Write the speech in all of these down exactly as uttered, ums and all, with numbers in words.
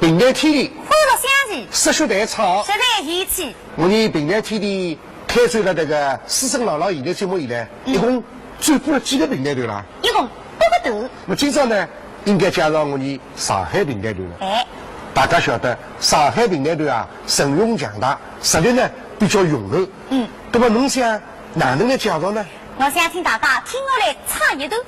评弹天地，欢乐相随，说学弹唱，说弹乐器。我伲评弹天地开展了搿个师生老老演艺节目以来，嗯。一共转播了几个评弹团啦？一共八个团。那么今朝呢，应该介绍我伲上海评弹团了。哎。大家晓得，上海评弹团啊，阵容强大，实力呢比较雄厚。嗯。那么侬想 哪能个介绍呢？我想请大家听我来唱一段。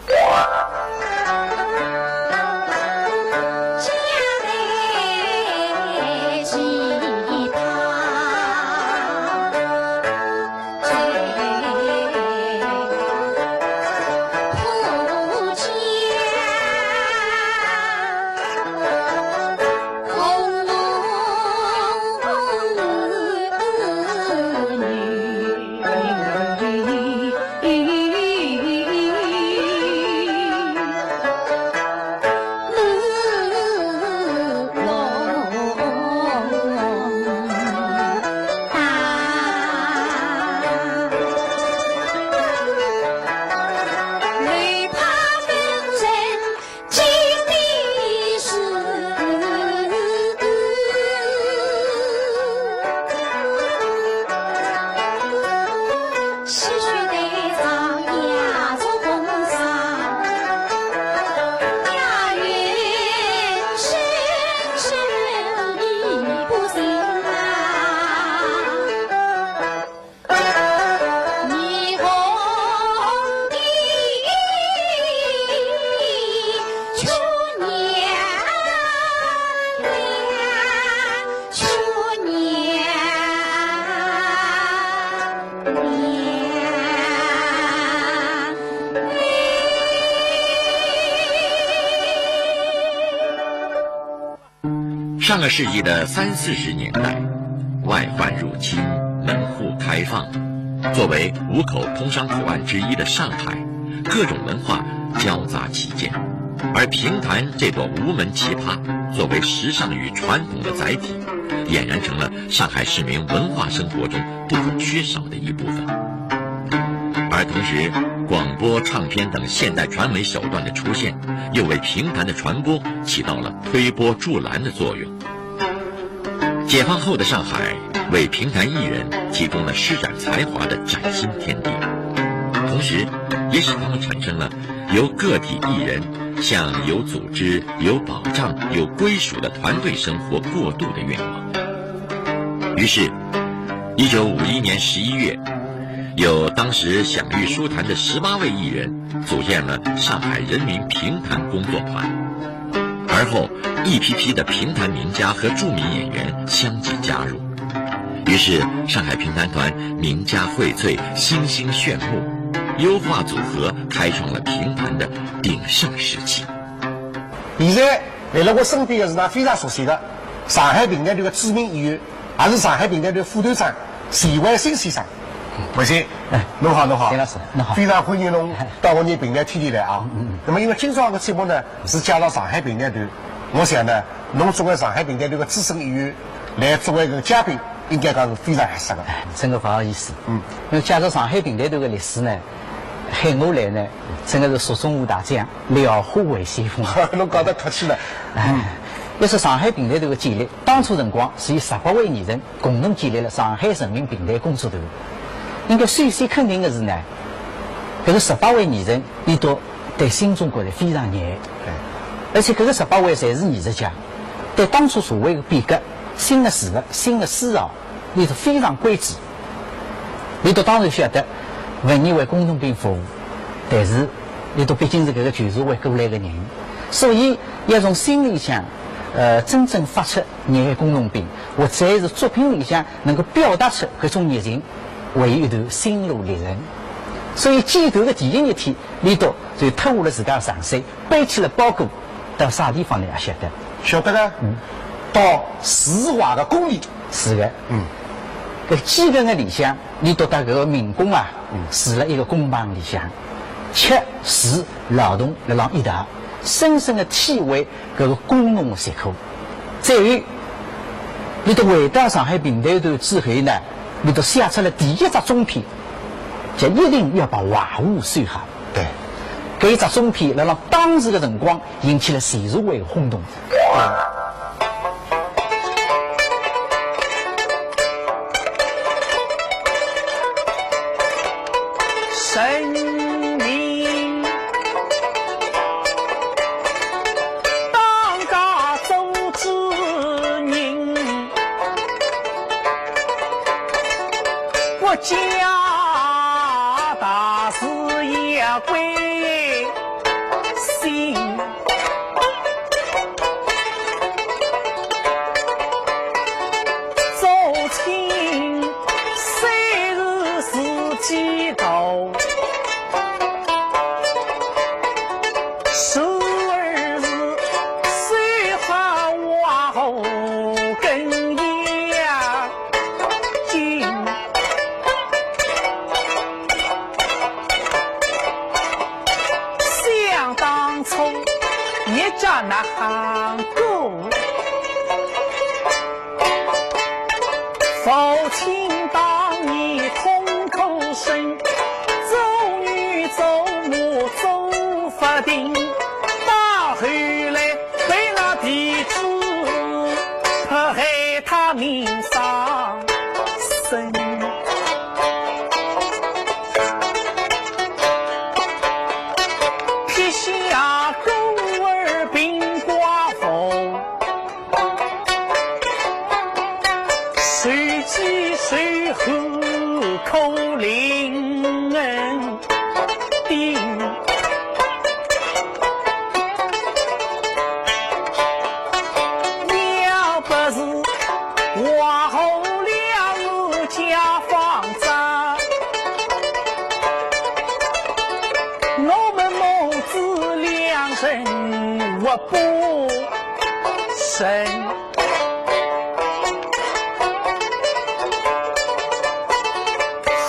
上个世纪的三四十年代，外患入侵，门户开放，作为五口通商口岸之一的上海，各种文化交杂其间。而评弹这朵无门奇葩，作为时尚与传统的载体，俨然成了上海市民文化生活中不可缺少的一部分。而同时，广播、唱片等现代传媒手段的出现，又为评弹的传播起到了推波助澜的作用。解放后的上海为评弹艺人提供了施展才华的崭新天地，同时也使他们产生了由个体艺人向有组织、有保障、有归属的团队生活过渡的愿望。于是，一九五一年十一月，有当时享誉书坛的十八位艺人组建了上海人民评弹工作团。而后，一批批的评弹名家和著名演员相继加入，于是上海评弹团名家荟萃，欣欣炫目，优化组合开创了评弹的鼎盛时期。现在来了我身边的是㑚非常熟悉的上海评弹团的著名演员，也是上海评弹团的副团长钱万新先生。万新，哎，侬好，侬好。钱老师，侬好。非常欢迎侬到我伲评弹天地来啊。嗯，嗯，嗯。那么因为今朝个节目呢，是介绍上海评弹团，我想呢，侬作为上海评弹团个资深演员，来作为一个嘉宾，应该讲是非常合适的。哎，真个勿好意思。嗯。因为介绍上海评弹团个历史呢，喊我来呢，真个是蜀中无大将，廖化为先锋。侬讲得客气了。哎，嗯。要说上海评弹团个建立，当初辰光是有十八位艺人 共同建立了上海人民评弹工作团。应该首先肯定的是呢，搿个十八位艺人，伊笃对新中国是非常热爱，对。而且搿个十八位侪是艺术家，对当初社会的变革、新的事物、新的思潮，伊笃非常关注。伊笃当然晓得文艺为工农兵服务，但是伊笃毕竟是搿个旧社会过来的人，所以要从心里向，呃，真正发出热爱工农兵， 或者是作品里向能够表达出搿种热情，还有一段心路历程。所以建团的第一日天，伊笃就脱下了自家的长衫，背起了包裹，到啥地方呢也晓得。晓得个，嗯。到字画个功力。是个。嗯。搿几个月里向，俚笃搭搿个民工啊，嗯。住辣一个工棚里向，吃住劳动辣浪一道，深深个体会搿个工农个疾苦。再有，俚笃回到上海评弹团之后呢，俚笃写出了第一只中篇，叫一定要把坏货收好。对。搿一只中篇辣辣当时个辰光引起了全社会个轰动。 人民当家做主人，国家大事要关心。 做亲虽是自己大，时而是手好挖后更要紧。 想当初，日脚哪哼过？父亲当年痛苦身，做女做母做不定，到后来被那地主迫害他命丧身。 撇下孤儿病寡妇，受饥受寒苦临人丁。要不是 挖好了我家房子，我们母子两人活不成。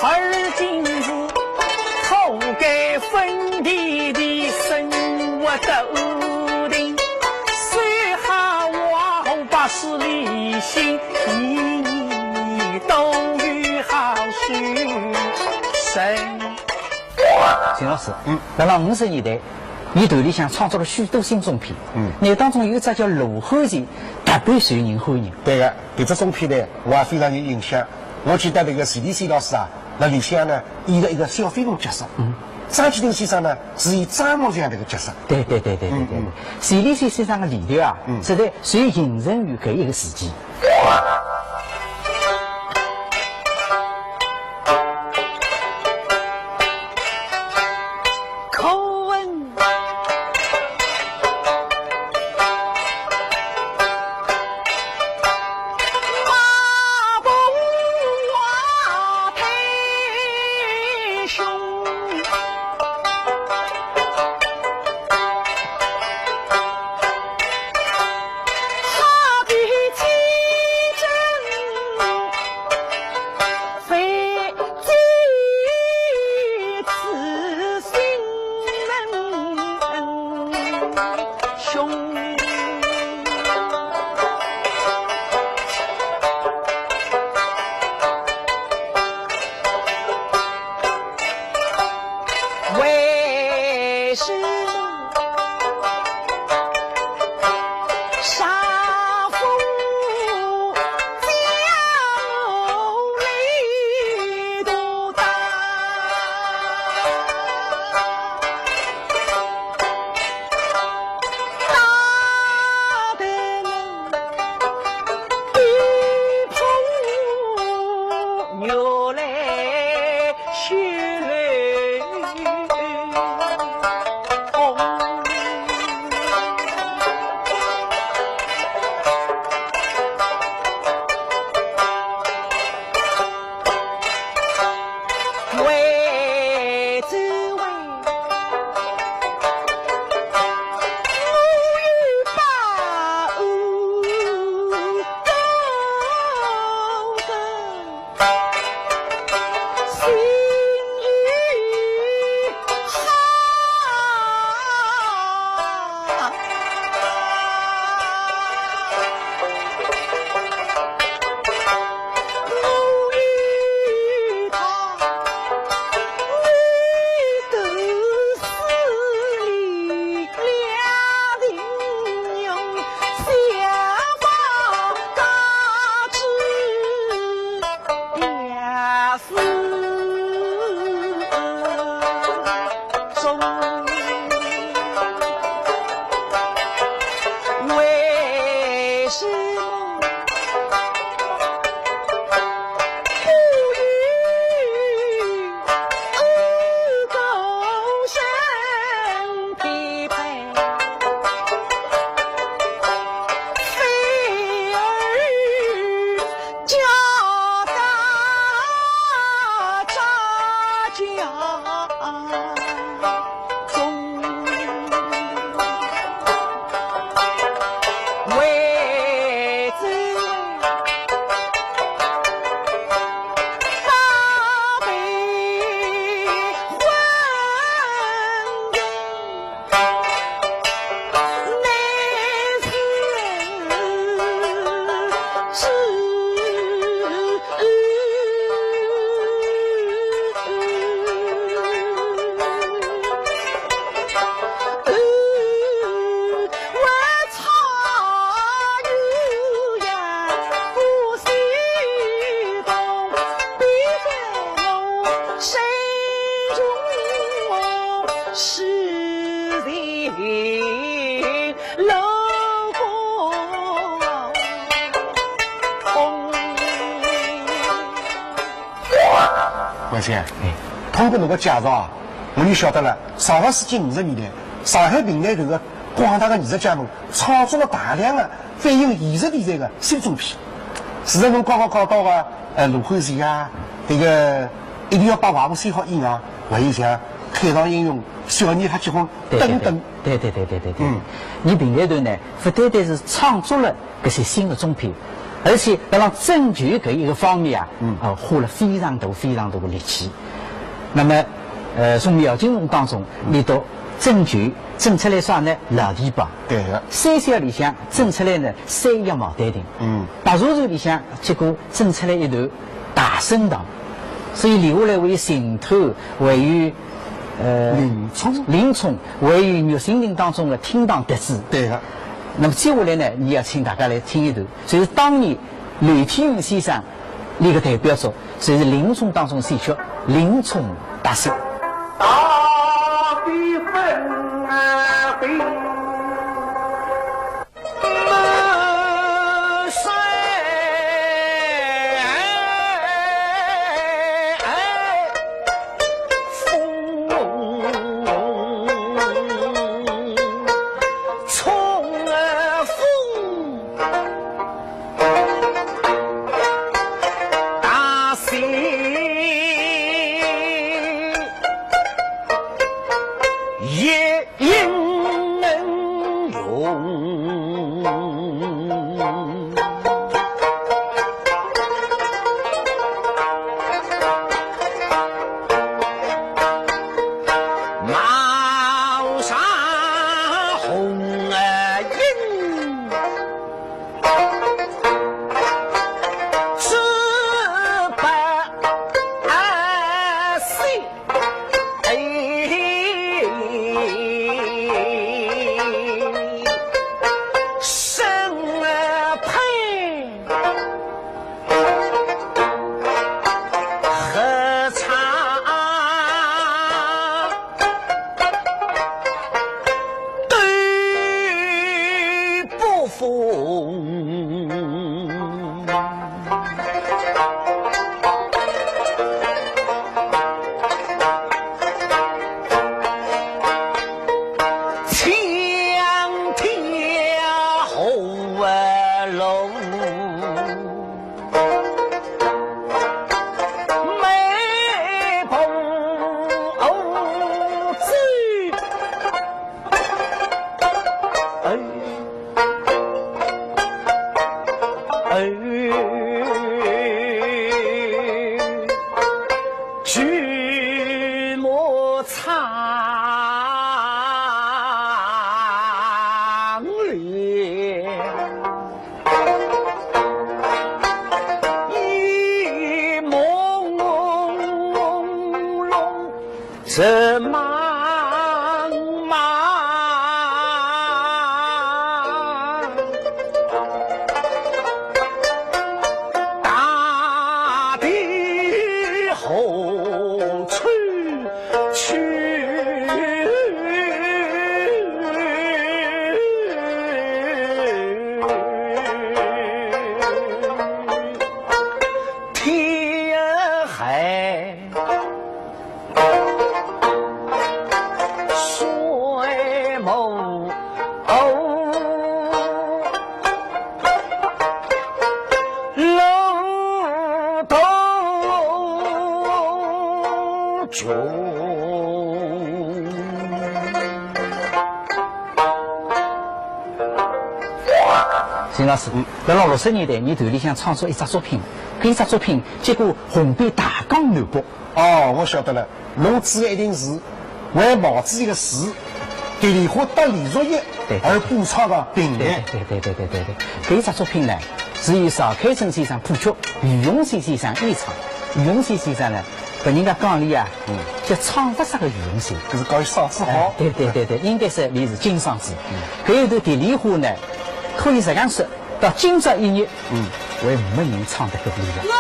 而今是土改分地的生活斗争，谁还挖好把势利心？ 你都有好书生。秦老师，嗯。辣辣五十年代，伲团里向创作了许多新中篇。嗯。那当中有一只叫《罗汉拳》，特别受人欢迎。对个，搿只中篇呢，我也非常有印象。我记得那个徐立新老师啊，辣里向呢，演了一个小飞龙角色。嗯。张其庭先生呢，是演张木匠这个角色。对对对对对对。嗯，嗯。徐立新先生个里头啊，嗯。实在就形成于搿一个时期。 可恨马步啊，太凶。 他的天真非自私心胸。 为是丈夫家里独大。关先，哎，通过侬个介绍啊，我就晓得了，上个世纪五十年代，上海评弹团个广大个艺术家们创作了大量个反映现实题材个新作品。除了侬刚刚讲到个，呃，《鹿晗传》啊，搿个《一定要把娃娃生好》以外，还有像《海上英雄》《小人客结婚》等等。对对对对对对对对。嗯。伲评弹团呢，勿单单是创作了 搿些新的作品，而且辣浪征求搿一个方面啊，嗯。呃，花了非常大、非常大的力气。那么，呃，从描金凤当中，伲到征求，征出来啥呢？老提拔。对个。三小里向征出来呢，三叶牡丹亭。嗯。白蛇传里向，结果征出来一段大生堂。所以留下来还有寻幽，还有，呃，林冲。林冲，还有《玉蜻蜓》当中的厅堂笛子。对个。那么接下来呢，伲要请大家来听一段 就是当年刘天云先生伊个代表作，就是林冲当中选曲《林冲搭雪》。邢老师，嗯。辣辣六十年代，伲团里向创作一只作品，搿一只作品结果红遍大江南北。哦，我晓得了，侬指的一定是为毛主席的诗《蝶恋花》搭李叔一，对，而补唱的评弹。对对对对对对对，搿一只作品呢，是由邵开生先生谱曲，于永新先生演唱。于永新先生呢， 拨人家讲俚啊，嗯。叫唱勿煞个于永新。搿是讲伊嗓子好。哎，对对对对，应该说俚是金嗓子。嗯。搿一段《蝶恋花》呢，可以实梗说，到今朝一日，嗯。还没人唱得过俚个。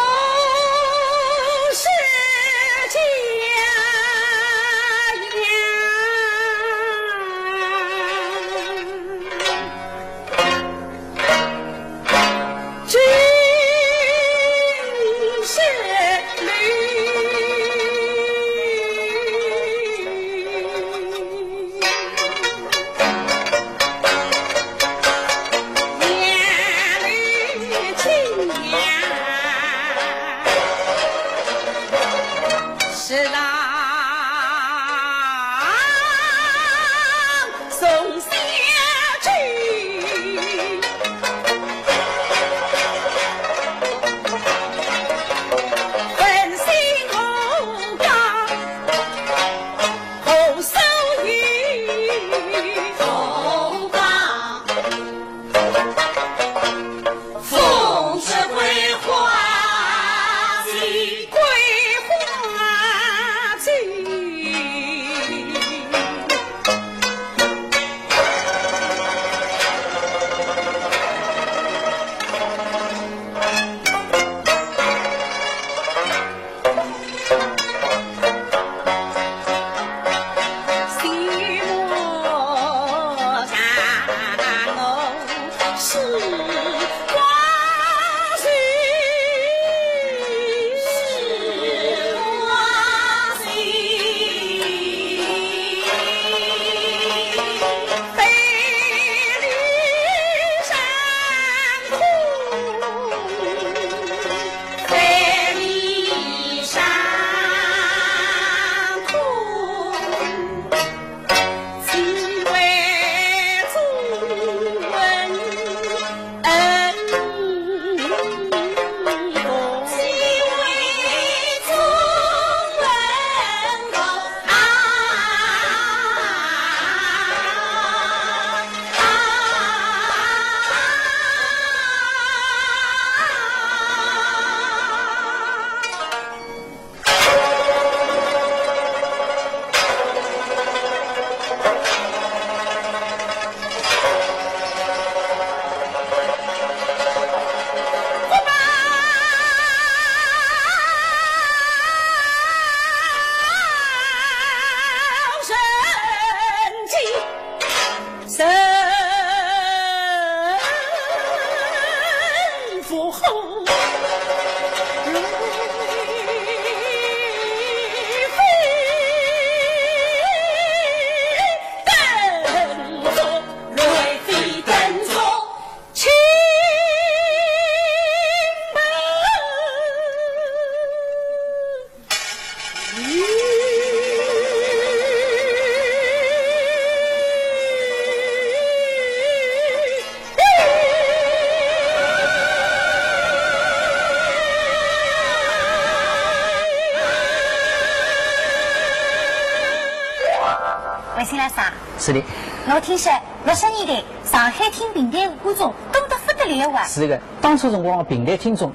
是的。我听说，六十年代上海听评弹个观众多得不得了啊。是个，当初辰光评弹听众，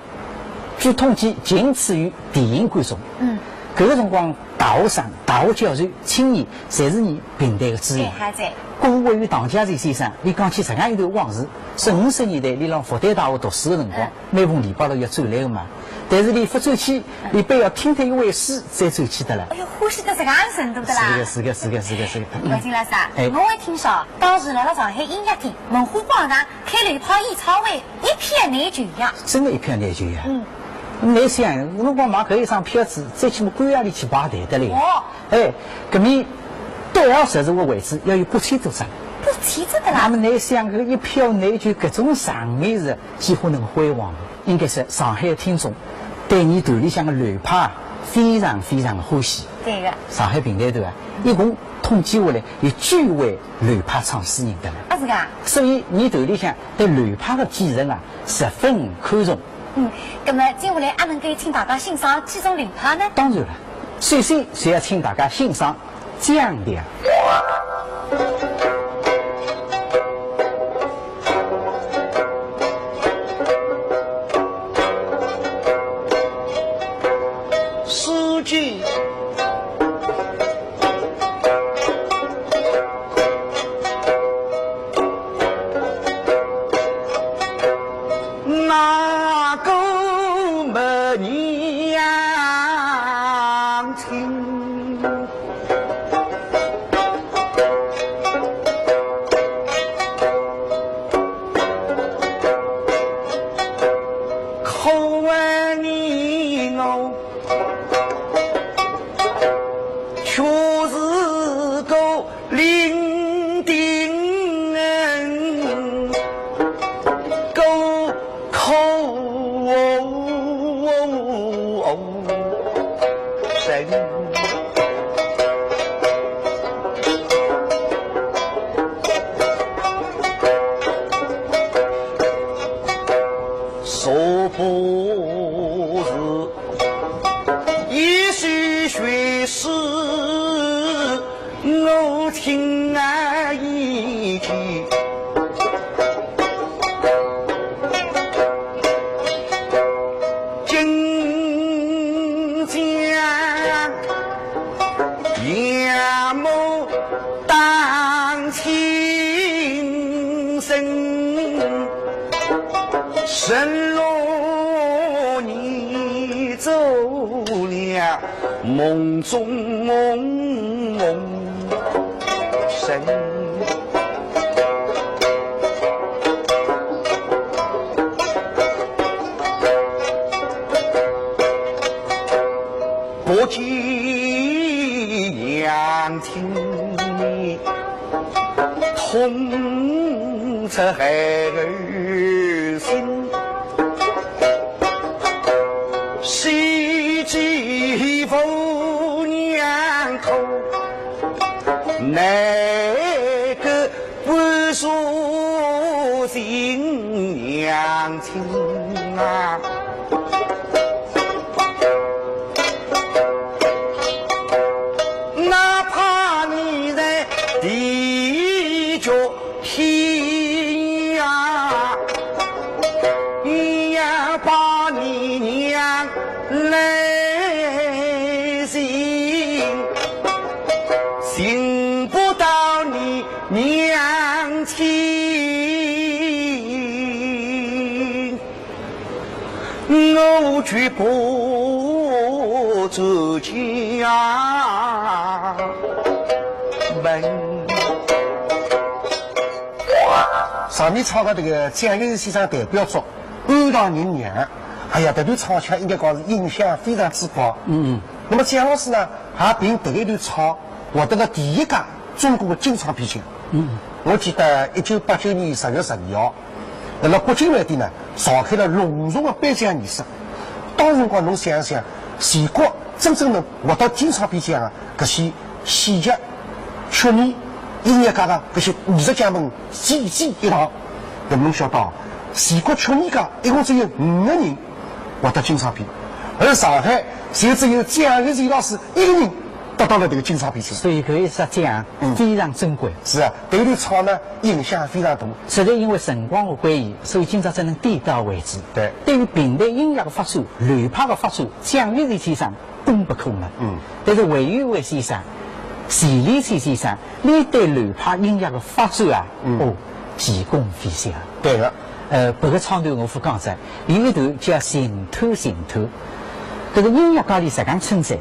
据统计仅次于电影观众。嗯。搿个辰光，大学生、大学教授、青年，侪是伲评弹个主力。对，还在。故而还有唐家强先生，伊讲起实梗一段往事，说五十年代，伊辣复旦大学读书个辰光，嗯。 每逢礼拜六要转来个嘛。但是伊勿转去，伊必要听脱一回书再转去得了。哎哟，欢喜得实梗程度得啦。是个，是个，是个，是个，是个。嗯。文清老师啊，哎。我还听说，当时辣辣上海音乐厅、文化广场开了一场演唱会，一票难求呀。真个一票难求呀。嗯。倷想，搿辰光买搿一张票子，最起码官网里去排队得了呀。哦。哎，搿面到二十个位置要有八千多张。八千多得啦。那么倷想，搿一票难求，搿种场面是 几化能够辉煌。应该说上海个听众对伲团里向个刘派非常非常个欢喜。对个。上海评弹团啊，一共统计下来有九位刘派唱书人得了。啊，是个啊。所以伲团里向对刘派个继承啊，十分看重。嗯，那么接下来阿能够请大家欣赏几种刘派呢？当然了，首先是要请大家欣赏 讲的。书记，那个么娘亲。 可为你我，却是个伶仃人，个可 人。若不是一时学诗， 我亲爱已去，今将夜幕当清晨，承诺你做了 梦中梦梦神。不及娘亲，痛彻孩儿心。 谁知父娘痛，难隔不说情娘亲啊。哪怕你在地脚 天涯，你要把你娘来寻，寻不到你娘亲，我绝不转家门。 上面唱个迭个蒋介石先生代表作《安大人娘》，哎呀，迭段唱腔应该讲是印象非常之高。嗯嗯。那么蒋老师呢，也凭迭个一段唱，获得了第一届中国的金唱片奖。嗯嗯。我记得一九八九年十月十二号，辣辣北京饭店呢，召开了隆重的颁奖仪式。当辰光侬想想，全国真正能获得金唱片奖啊，搿些戏剧 曲艺、音乐界个搿些艺术家们齐聚一堂，人们晓得，全国曲艺界一共只有五个人获得金唱片，而上海就只有蒋介石老师一个人得到了迭个金唱片先。所以搿一只奖，嗯。非常珍贵。是啊，迭个唱呢，影响非常大。实在因为辰光的关系，所以今朝只能点到为止。对。对于评弹音乐的发展、流派的发展，蒋月泉先生功不可没。嗯。但是魏有为先生、钱理山先生，伊对流派音乐的发展啊，嗯。哦，奇功非小。对个。呃，别个唱段我勿讲哉，有一段叫《寻探寻探》，搿个音乐界里实梗称赞，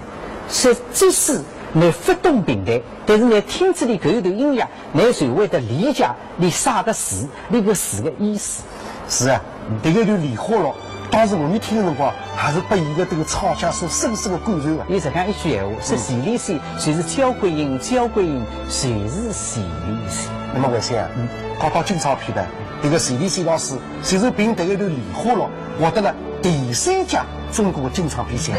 说即使倷勿懂评弹，但是倷听仔俚搿一段音乐，倷就会得理解俚啥个字，俚搿字个意思。是啊，迭个就《梨花落》，当时我们听的辰光，还是被伊个迭个唱腔所深深的感染啊。有实梗一句闲话，说钱理山就是焦桂英，焦桂英就是钱理山。那么我想啊，嗯。讲到金唱片呢，迭个钱理山老师，就是凭迭个《梨花落》，获得了第三届中国金唱片奖。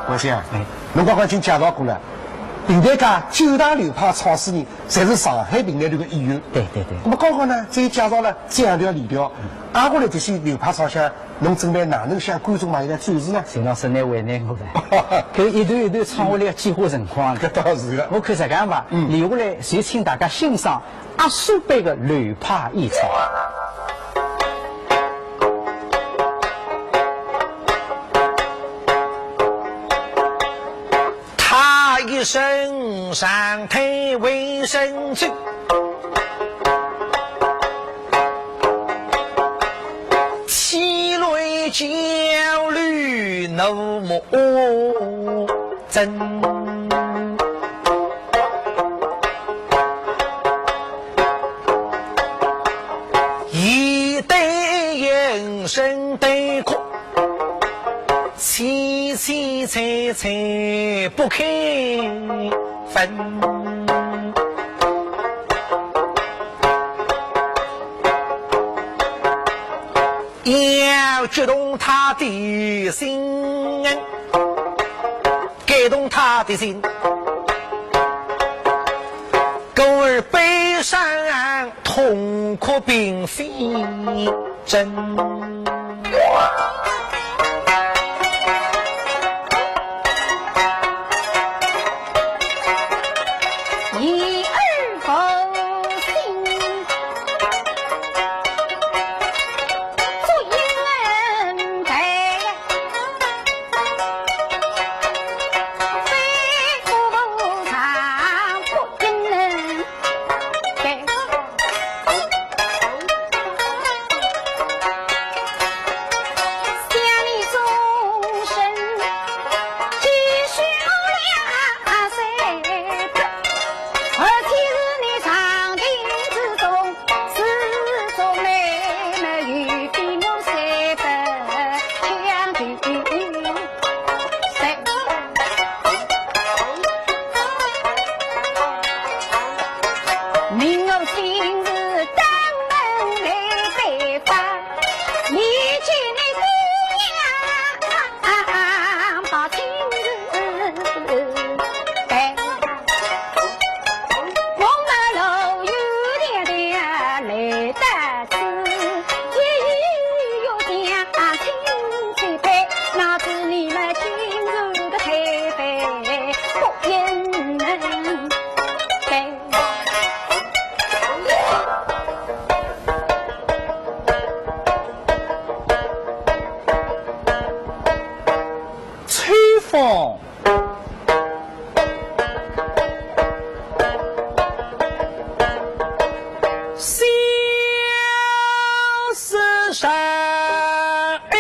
我想，哎，侬刚刚已经介绍过了，评弹界九大流派创始人，侪是上海评弹团个演员。对对对。那么刚刚呢，只有介绍了这样一条链条，挨下来这些流派唱腔，侬准备哪能向观众朋友来展示呢？邢老师，侬为难我了，搿一段一段唱下来要几化辰光了。搿倒是个。我看实梗吧，嗯。留下来就请大家欣赏 阿叔辈个流派演唱。他一身长腿为身子，七类焦虑怒目 真。一对人生对苦，凄凄惨惨不堪分。要激动他的心， 感动他的心。故而悲伤痛哭并非真。秋风。 相思染一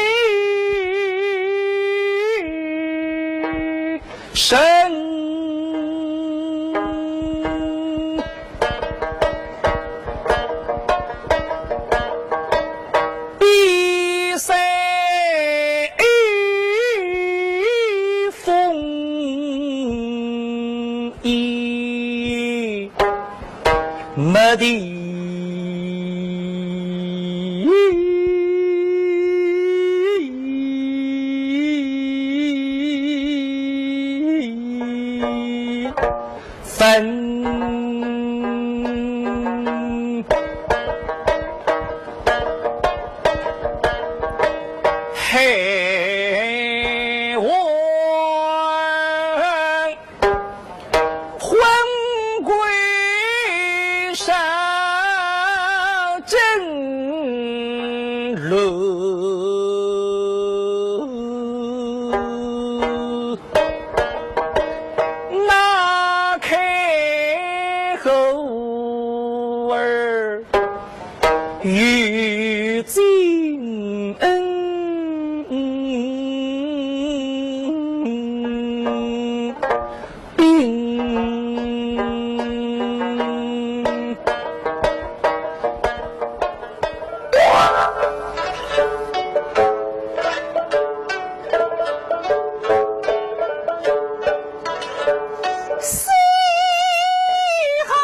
身。 一身风衣没地分。 黑黄昏归山。 路，那开后儿有金兵。 西河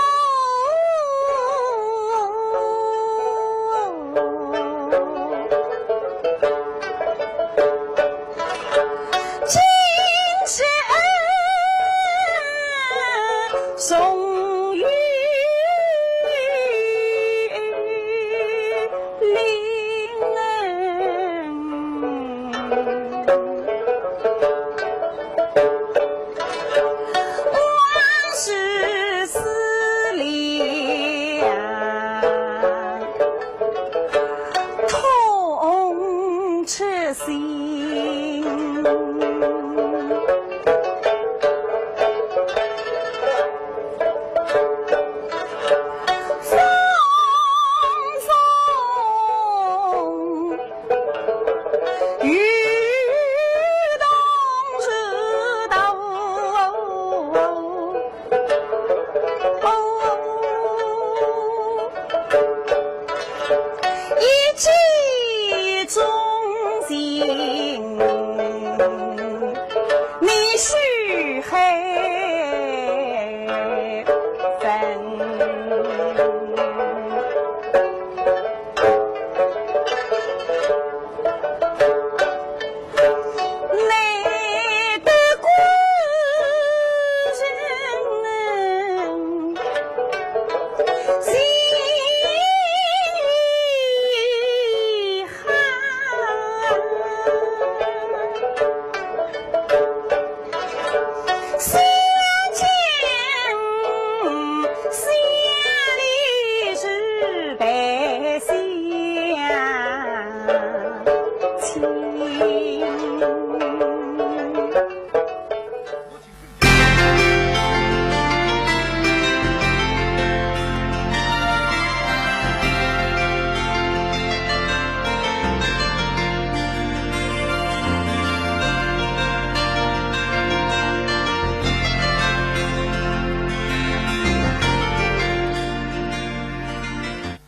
中情，你须海分。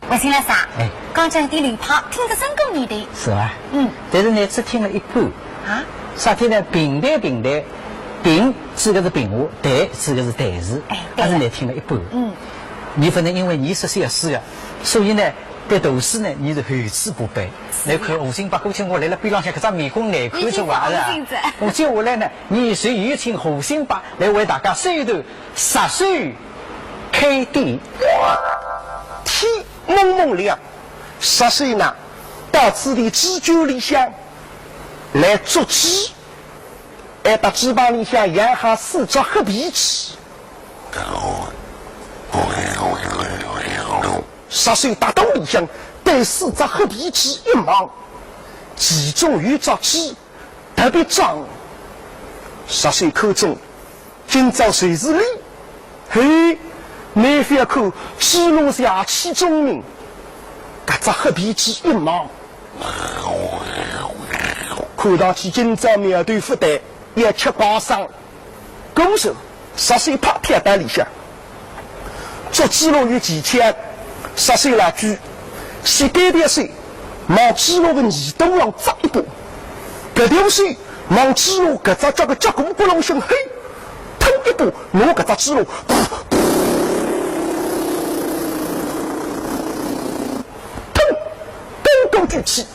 我请来啥？哎，刚才的流派听得真够你的。是吧？嗯。但是呢，只听了一半。啊？啥体呢？评弹，评弹，评指的是评话，弹指的是弹词，哎，对了。但是呢，听了一半。嗯。你不能因为你说小说的，所以呢，对读书呢，你是厚此薄彼。来看吴兴伯，估计我来了边浪向，搿张面孔难看出啊，是吧？我接下来呢，你就有请吴兴伯来为大家说一段《石首开店》。天 蒙蒙亮，石首呢，到此地猪圈里向来捉鸡，还搭鸡棚里向养好四只黑皮鸡。石首踏到里向，对四只黑皮鸡一望，其中有一只鸡 特别壮。石首看中，今朝就是俚。嘿，倷覅看，猪猡是何其忠明，搿只黑皮鸡一望，看上去今朝苗头勿对，要吃高牲。 故所，石首啪跳到里向。捉猪猡有技巧，石首老鬼，先单条手往猪猡个耳朵浪扎一把，搿条手往猪猡搿只脚个脚骨骨浪向嘿，腾一把，拿搿只猪猡，腾，登高举起，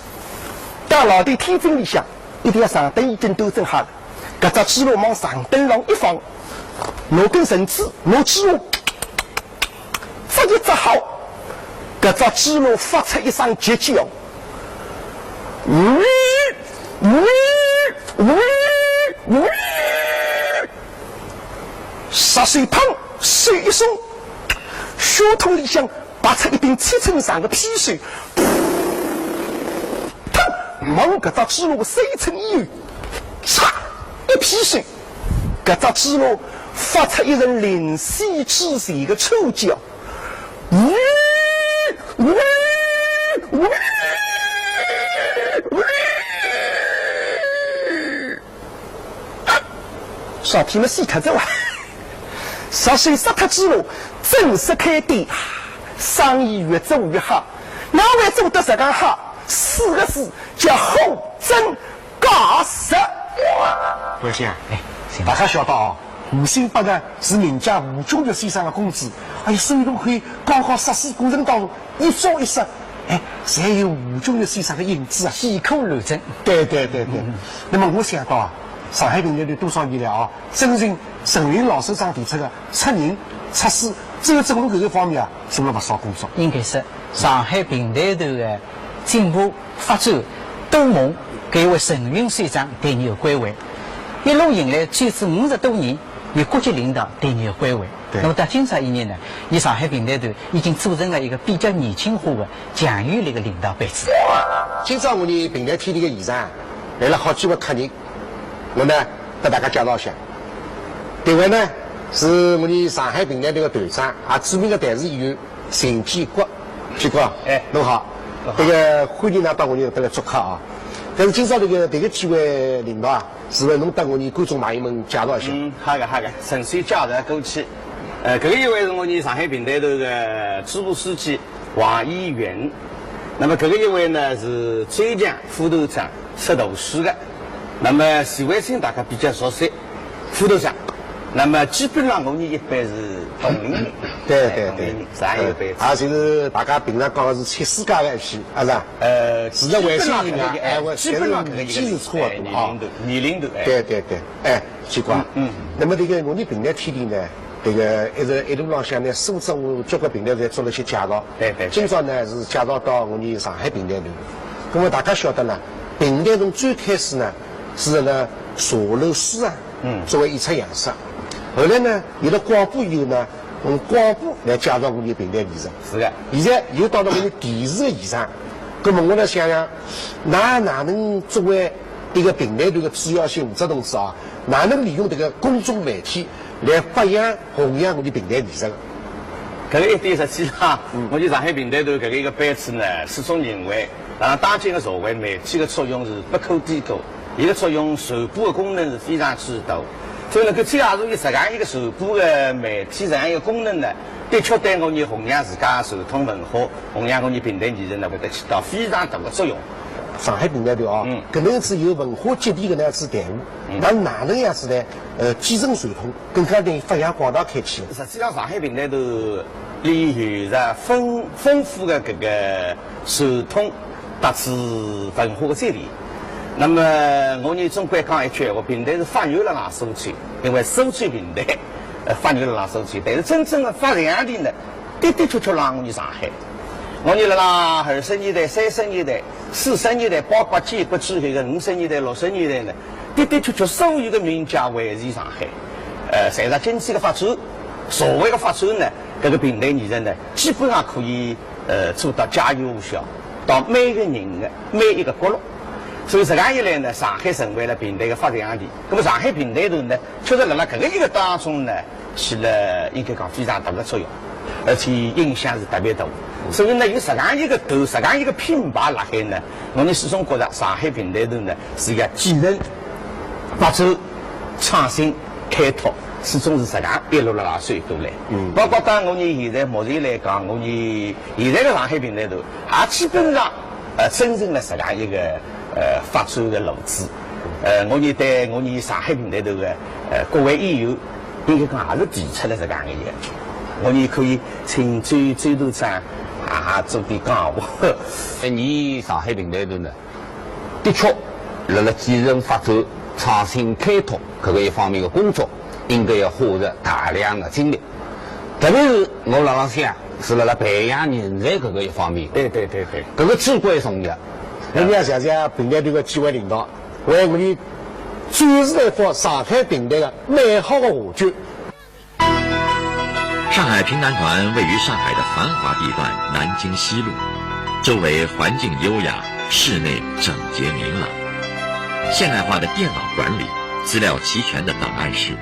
到老头天井里向，一条长凳已经端正好了。 搿只猪猡往长凳浪一放，拿根绳子，拿猪猡扎一扎好，搿只猪猡发出一声急叫，呜，呜，呜，呜。石首砰，手一松，袖筒里向 拔出一柄七寸长个匕首，啪，往搿只猪猡个三寸以后，嚓，一匕首，搿只猪猡发出一声灵犀之前个惨叫，呜，呜，呜，呜。 啥体么死脱哉哇？石首杀脱猪猡，正式开店，生意越做越好。哪会做得实梗好？四个字叫货真价实。文兴啊，哎，大家晓得哦，吴兴伯呢是名家吴中玉先生的公子，哎呀，所以侬可以讲讲杀猪过程当中 一招一式，哎，侪有吴中玉先生的影子啊。几可乱真。对对对对。嗯。那么我想到啊，上海评弹团多少年来啊，遵循陈云老师长提出的出人、出书、走正路搿个方面啊，做了不少工作。应该说，上海评弹团的进步发展，都蒙搿位陈云先生对伊的关怀。一路行来，走仔五十多年，有各级领导对伊的关怀。 对。那么到今朝一日呢，伊上海评弹团已经组成了一个比较年轻化的、强有力的领导班子。今朝我伲评弹天地个现场，来了好几位客人，我呢，搭大家介绍一下。第一位呢，是我伲上海评弹团个团长，也著名的弹词演员秦建国。建国，哎。侬好。侬好。搿个欢迎㑚到我伲搭来做客啊。但是今朝搿个，搿个几位领导啊， 是勿是侬搭我伲观众朋友们介绍一下？嗯，好个，好个，顺水介绍过去。呃，搿个一位是我伲上海评弹团个支部书记王一元。那么搿个一位呢是最近副团长，是读书的。那么徐惠新大家比较熟悉，副团长。那么基本上我们一般是同龄人，对对对，同龄人，咱也一辈子。啊，就是大家平常讲的是七四界的一批，啊是吧？呃，除了惠新以外，基本上搿个一个哎，我基本上搿个一个年纪是差不多啊。哎年龄段，年龄段，哎。对对对，哎，奇怪。嗯那么这个我们评弹天地呢，这个一直一路浪向呢，苏州交关评弹侪做了些介绍。对对对今朝呢是介绍到我们上海评弹团。那么大家晓得呢，评弹从最开始呢是呢茶楼书场嗯作为演出样式，后来呢有了广播以后呢，用广播来介绍我们评弹艺术。是的。现在又到了我们电视的现场，那么我来想想，那哪能作为一个评弹团的主要性负责同志啊，哪能利用这个公众媒体来发扬弘扬我们评弹艺术？搿个一点实际上，我们上海评弹团搿个一个班子呢，始终认为，啊，当今的社会媒体的作用是不可低估，伊个作用传播的功能是非常之大。所以能够借助于实际上一个传播的媒体实际上一个功能呢，的确对我们弘扬自家传统文化、弘扬我们评弹艺术呢，会得起到非常大的作用。上海评弹团啊，嗯搿能样子有文化积淀搿能样子队伍，那哪能样子呢？呃，继承传统，更加的发扬光大开去。实际上，上海评弹团里有着丰丰富的搿个传统特色文化的积淀。那么，我呢总归讲一句闲话，评弹是发源了辣苏州，因为苏州评弹，呃，发源了辣苏州。但是真正的发祥地呢，的的确确辣我们上海。我呢辣辣二十年代、三十年代、四十年代，包括建国之后的五十年代、六十年代呢，的的确确所有的名家汇集上海。呃，随着经济的发展，社会的发展呢，搿个评弹艺术呢，基本上可以呃做到家喻户晓，到每个人的每一个角落。所以实际上一来呢，上海成为了评弹的发祥地。那么上海评弹团呢，确实辣辣搿个一个当中呢，起了应该讲非常大的作用，而且影响是特别大。所以呢，有实际上一个团，实际上一个品牌辣海呢，我呢始终觉着上海评弹团呢是要继承、发展、创新、开拓，始终是实际上一路辣辣走过来。嗯包括当我呢现在目前来讲，我呢现在的上海评弹团，也基本上呃，真正的实际上一个呃发展的路子。呃，我呢对我呢上海评弹团的呃各位演员，应该讲也是提出了实际上一个要求。我呢可以请周周团长啊做点讲话。哎，伲上海评弹团呢，的确，辣辣继承发展、创新开拓搿个一方面的工作，应该要花着大量的精力。特别是我辣辣想，是辣辣培养人才搿个一方面。对对对对。搿个至关重要。我们要谢谢评弹团的几位领导，为我们展示了一幅上海评弹的美好的画卷。 上海评弹团位于上海的繁华地段南京西路，周围环境优雅，室内整洁明朗。现代化的电脑管理、资料齐全的档案室、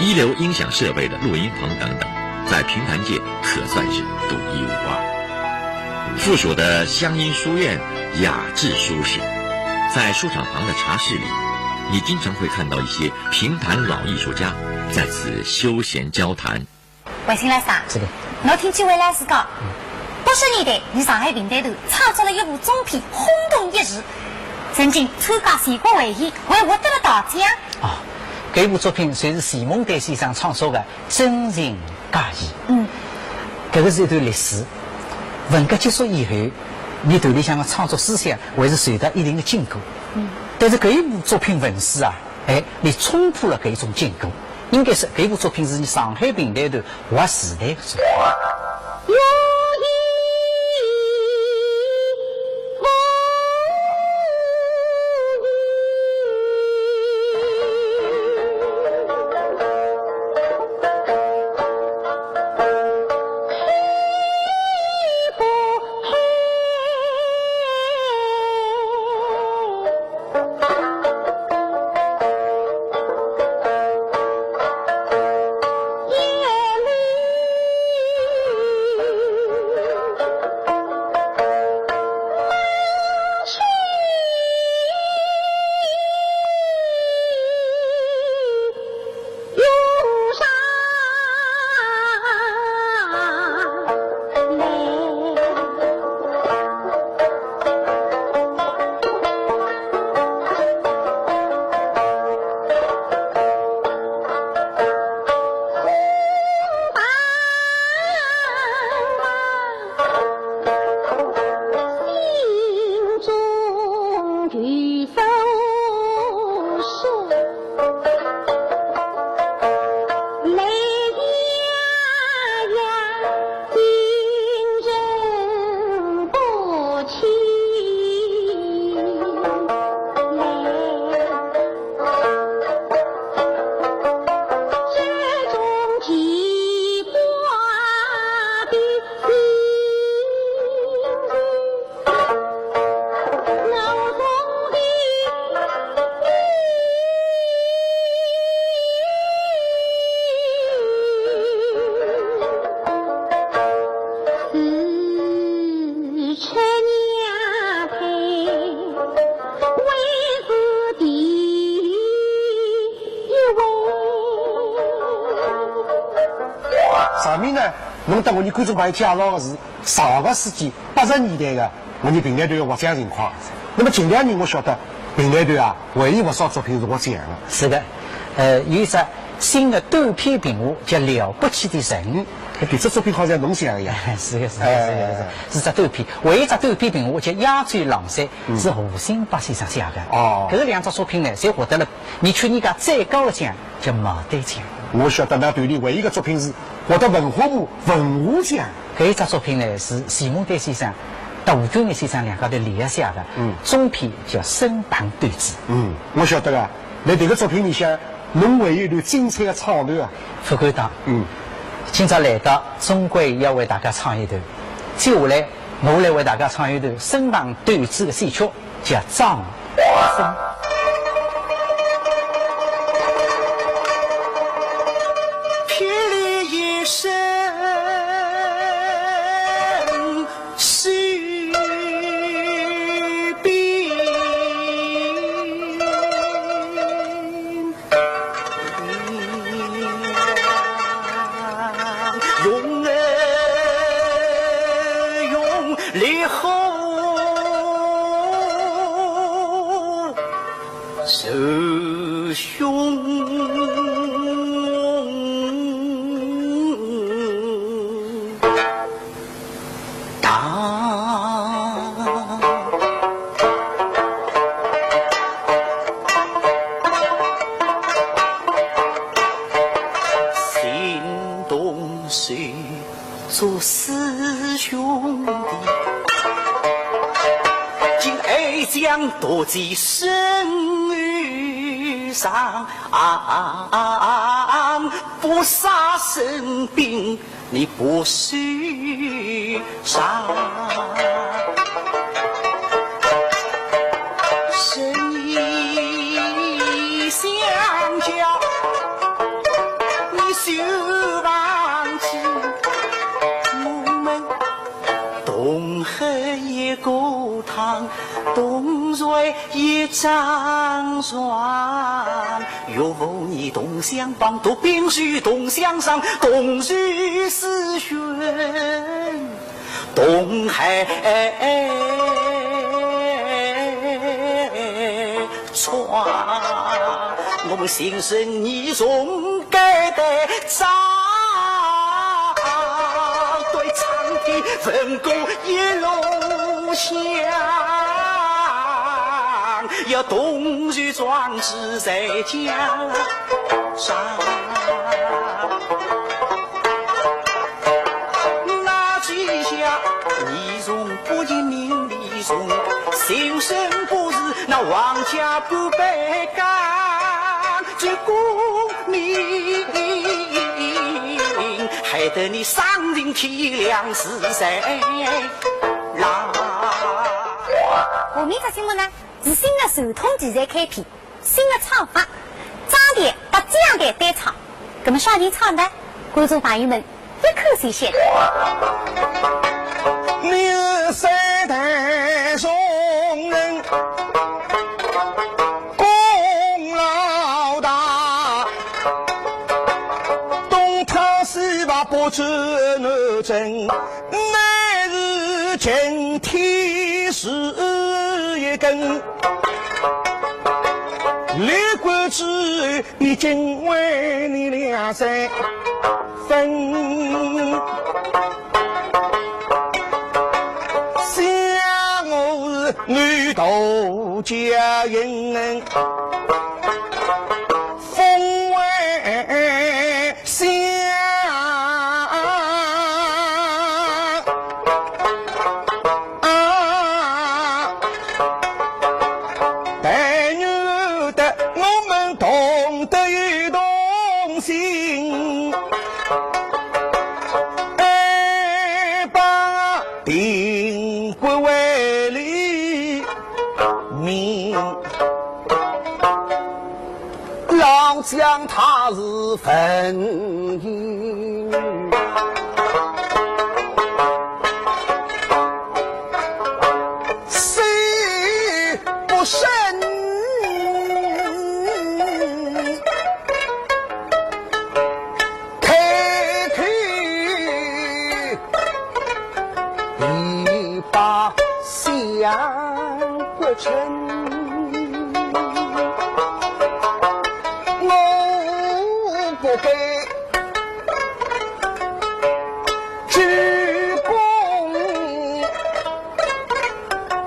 一流音响设备的录音棚等等，在评弹界可算是独一无二。附属的乡音书院雅致舒适，在书场旁的茶室里，你经常会看到一些评弹老艺术家在此休闲交谈。 惠新老师啊，是的。我听几位老师讲，八十年代伲上海评弹团创作了一部中篇轰动一时，曾经参加全国汇演，还获得了大奖。啊，搿部作品就是徐梦蝶先生创作的《真情假意》。嗯，搿个是一段历史。文革结束以后，伲团里向的创作思想还是受到一定的禁锢。嗯，但是搿一部作品文字啊，哎，伊冲破了搿一种禁锢。应该说，搿部作品是伲上海评弹团 划时代的作品。举手说，来呀呀，今日不起来。 上面呢，侬搭我伲观众朋友介绍个是上个世纪八十年代个我伲评弹团个获奖情况。那么近两年我晓得评弹团啊，还有勿少作品是获奖个。是的，呃，有一只新的短篇评话叫《了不起的人》。哎，搿只作品好像侬写个呀？是的，是的，是的，是的，哎。是只短篇。还有一只短篇评话叫《亚洲狼山》，嗯。是胡新八先生写个。哦。搿两只作品呢，侪获得了 伲曲艺界最高的奖叫毛蛋奖。我晓得㑚团里还有一个作品是获得文化部文化奖。搿一只作品呢，是徐梦丹先生搭吴君丽先生两家头联合写的，嗯。中篇叫《身旁对子》。嗯，我晓得啊，辣迭个作品里向，侬还有一段精彩的唱段啊。勿敢当。嗯。今朝来到，总归要为大家唱一段。接下来，我来为大家唱一段《身旁对子》的选曲。 叫张生。霹雳一声，士兵用用力吼，受胸大。 心动谁做师兄弟，今爱将夺在手上，不杀生病 你不许上。深夜相交，你休忘记我们同喝一个汤，同睡一张床。 岳父你同相帮，读兵书同相上，同受师训，同海川。我们心生义重该得早，对苍天问过一路向。 要同受壮志在疆场。那几下你从不言明理从，心生不是那王家不被干，这功名害得你丧尽天良是谁？ 啦。下面只节目呢，是新的传统题材开篇，新的唱法，张调搭蒋调对唱。那么啥人唱的？观众朋友们一口气选。你是山东人，功劳大，东讨西讨北取南征， 乃是擎天树一根，立国之后，你敬畏你梁山分。想我是女道家人风味香。但愿得我们同德同心，哎，把定国为里民。老将他是文人，虽不甚开口，一把相国臣，我不该 鞠躬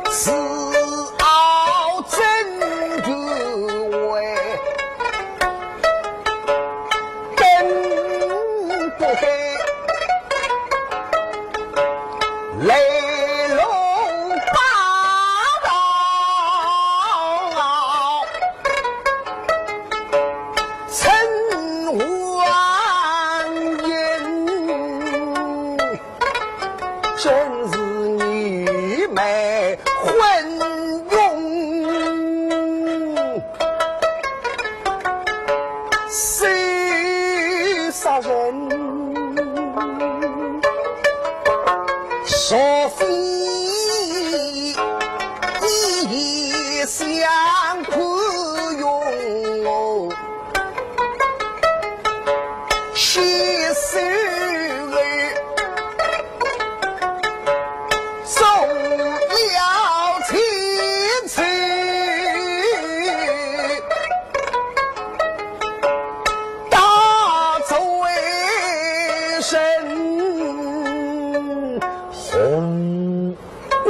自傲真头位，更不该来弄霸道。 称王爷，真是你们昏庸，谁杀人？ 若非你相宽容，我，先手儿送了前程。 大周为神，红为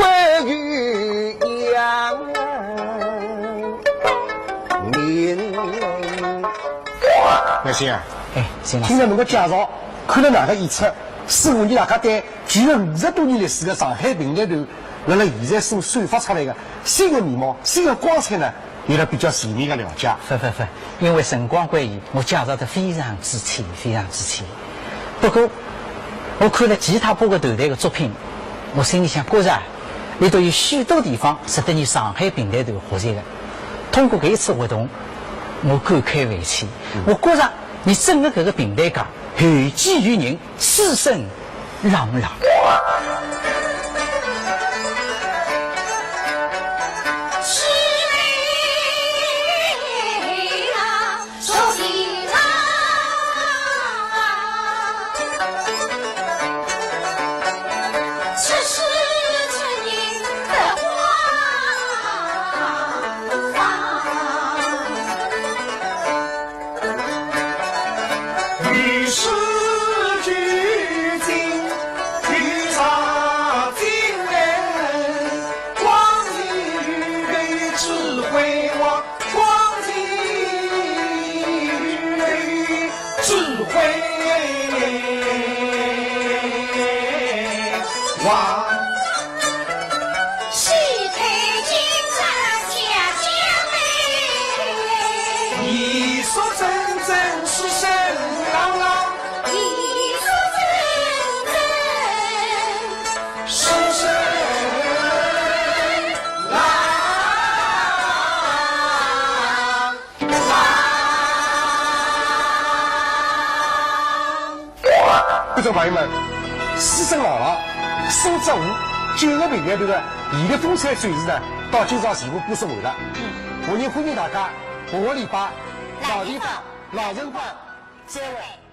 阳明。那行啊，哎，行了。听了侬个介绍，看了㑚个演出，似乎伲大家对具有五十多年历史的上海评弹团，辣辣现在所散发出来的新的面貌、新的光彩呢， 有了比较全面的了解。勿勿勿，因为辰光关系，我介绍得非常之浅，非常之浅。不过，我看了其他八个团队的作品，我心里向觉着，里头有许多地方值得伲上海评弹团学习的。通过搿一次活动，我感慨万千。嗯。我觉着伲整个搿个评弹界后继有人，师生 朗朗。观众朋友们，师生朗朗，苏州五九个评弹团的现场风采展示呢，到今朝全部播送完了。嗯。我们欢迎大家，下个礼拜，老地方，老辰光，再会。